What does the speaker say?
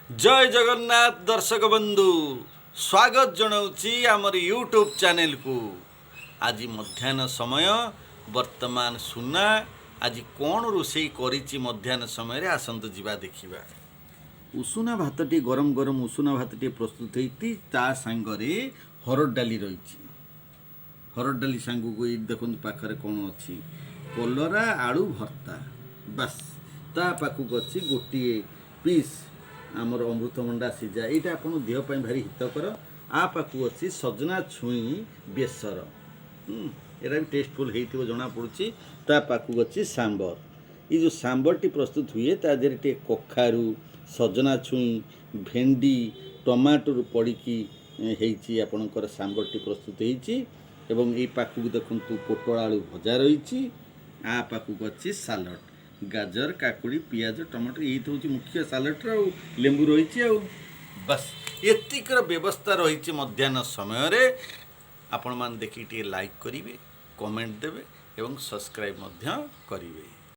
ଜୟ ଜଗନ୍ନାଥ ଦର୍ଶକ ବନ୍ଧୁ, ସ୍ୱାଗତ ଜଣାଉଛି ଆମର ୟୁଟ୍ୟୁବ୍ ଚ୍ୟାନେଲକୁ। ଆଜି ମଧ୍ୟାହ୍ନ ସମୟ। ବର୍ତ୍ତମାନ ସୁନା ଆଜି କ'ଣ ରୋଷେଇ କରିଛି ମଧ୍ୟାହ୍ନ ସମୟରେ, ଆସନ୍ତୁ ଯିବା ଦେଖିବା। ଉଷୁନା ଭାତଟି, ଗରମ ଗରମ ଉଷୁନା ଭାତଟି ପ୍ରସ୍ତୁତ ହେଇଛି। ତା ସାଙ୍ଗରେ ହରଡ଼ ଡାଲି ରହିଛି। ହରଡ଼ ଡାଲି ସାଙ୍ଗକୁ ଏଇଠି ଦେଖନ୍ତୁ, ପାଖରେ କ'ଣ ଅଛି? କଲରା ଆଳୁ ଭର୍ତ୍ତା। ବାସ୍, ତା ପାଖକୁ ଅଛି ଗୋଟିଏ ପିସ୍ ଆମର ଅମୃତଭଣ୍ଡା ସିଝା। ଏଇଟା ଆପଣଙ୍କ ଦେହ ପାଇଁ ଭାରି ହିତକର। ଆ ପାଖକୁ ଅଛି ସଜନା ଛୁଇଁ ବେସର। ଏଇଟା ବି ଟେଷ୍ଟଫୁଲ୍ ହେଇଥିବ ଜଣାପଡ଼ୁଛି। ତା ପାଖକୁ ଅଛି ସାମ୍ବର। ଏଇ ଯେଉଁ ସାମ୍ବରଟି ପ୍ରସ୍ତୁତ ହୁଏ, ତା ଦେହରେ ଟିକେ କଖାରୁ, ସଜନା ଛୁଇଁ, ଭେଣ୍ଡି, ଟମାଟୋରୁ ପଡ଼ିକି ହେଇଛି। ଆପଣଙ୍କର ସାମ୍ବରଟି ପ୍ରସ୍ତୁତ ହେଇଛି ଏବଂ ଏଇ ପାଖକୁ ଦେଖନ୍ତୁ, ପୋଟଳ ଆଳୁ ଭଜା ରହିଛି। ଆ ପାଖକୁ ଅଛି ସାଲଡ଼, ଗାଜର, କାକୁଡ଼ି, ପିଆଜ, ଟମାଟୋ। ଏଇ ତ ହେଉଛି ମୁଖ୍ୟ ସାଲଡ଼ର, ଆଉ ଲେମ୍ବୁ ରହିଛି। ଆଉ ବାସ୍, ଏତିକିର ବ୍ୟବସ୍ଥା ରହିଛି ମଧ୍ୟାହ୍ନ ସମୟରେ। ଆପଣମାନେ ଦେଖିକି ଟିକେ ଲାଇକ୍ କରିବେ, କମେଣ୍ଟ ଦେବେ ଏବଂ ସବସ୍କ୍ରାଇବ୍ ମଧ୍ୟ କରିବେ।